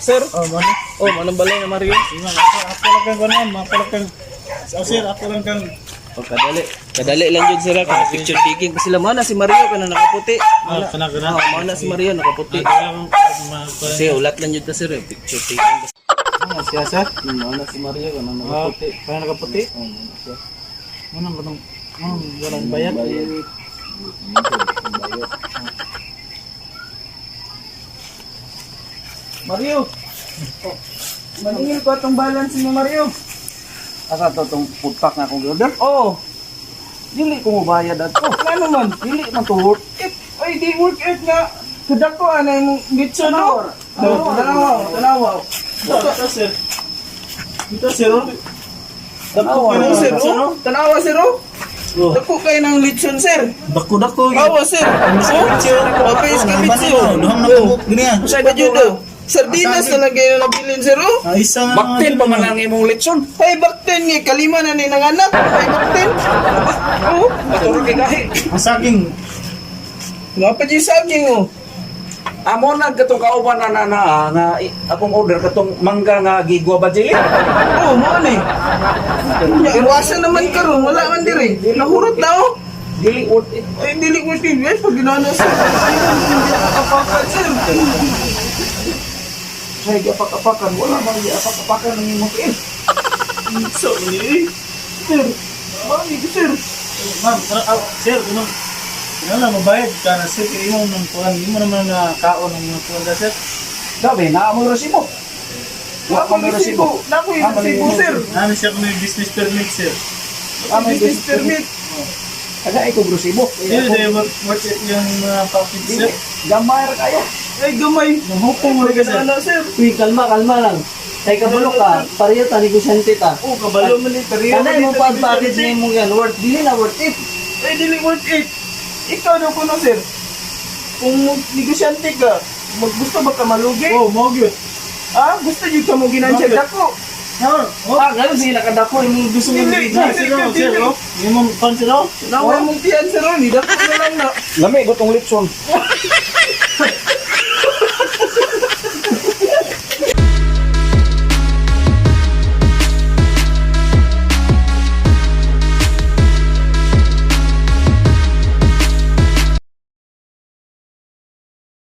Sir. Oh, mano. Oh, manang balay na Mario. Ima, ako lang kang kuan, ma'am. Ako lang kang. Oh, sir, ako lang kang. Oh, kadali. Kadali lang jud sila kay picture taking pa sila. Mana si Mario kana nakaputi. Ah, kana kana. Oh, mana si Mario nakaputi. Ako lang ma Kasi ulat lang jud ta sir, eh. Picture taking pa. Ah, siya sir. Mana si Mario kana Ah, nakaputi. kana nakaputi. Oh, mana siya. Manang kanang manang walang bayad. Bayad. Mario. Oh, maningil ko atong balance mo, Mario. Asa to tong food pack na akong order? Oh, Dili ko mobayad ato. ngano man? Dili man to worth it. Ay, di work it nga. Kadako ana imong litson no. Tanawa. Tanawa, tanawa. Dito, sir. Dito, sir. Oh. Dako Tanawa, ka Ano na sir? Oh, tanawa sir oh. Oh. Dako kay ng litson sir. Dako dako. Awa sir. Oh, mapais ka bitso. Duhang na kabuk gini ah. Sa ba jud oh? Sardinas na lang kayo nabilin sir oh. Ah, isa nga. Baktin pa man ang imong litson. Ay, bakten nga kalima na ni nanganak. Ay, bakten. Oh, Maturo kay gahi. Ang saging. nga pa jud saging oh. Amo na katong kauban na na na nga akong order katong mangga nga giguaba jelly. Oh, mo ni. Nya, iwasan naman karon, wala man dire. Nahurot na oh. Dili worth it. Ay, dili ko si Yes, pag ginana sir. Ay, hindi apakan sir. Say apak-apakan wala man giapak-apakan ang imong tiil. So, ni. Sir, mami, sir. Ma'am, tara, ah, sir, ano? Ano na mabayad ka na sir kay imo nang kuan, imo naman na kaon ang mga kuan ka sir. Sabi na mo resibo. Wa Ako pa mo resibo. resibo. Nako yung resibo, sir. Ano siya kung may business permit sir. Ah, may Business permit. Kada ikaw resibo. Sir, di worth it yung mga package sir. Dili gamay ra kayo. Ay, gamay. Nanghupo mo rin ka sir. Ano, sir? Uy, kalma, kalma lang. Kay kabalo ka, pareho ta negosyante ta. Oh, kabalo man ni Pareho Kanay man mo ni pa package na imong yan, worth dili na worth it. Ay, dili worth it. Ikaw daw kuno, sir. Kung negosyante ka, maggusto ba ka malugi? Oh, mo gyud. Ah, gusto yun ka mo ginansya Bakit? dako. Oh, oh. Ah, ganun sige nakadako imong gusto mo. Dili, Sir, sir, oh, sir, oh. Imong kuan sir, oh. Naway mong tiyan, sir. oh. Ni dako na lang na. Lami gutong litson.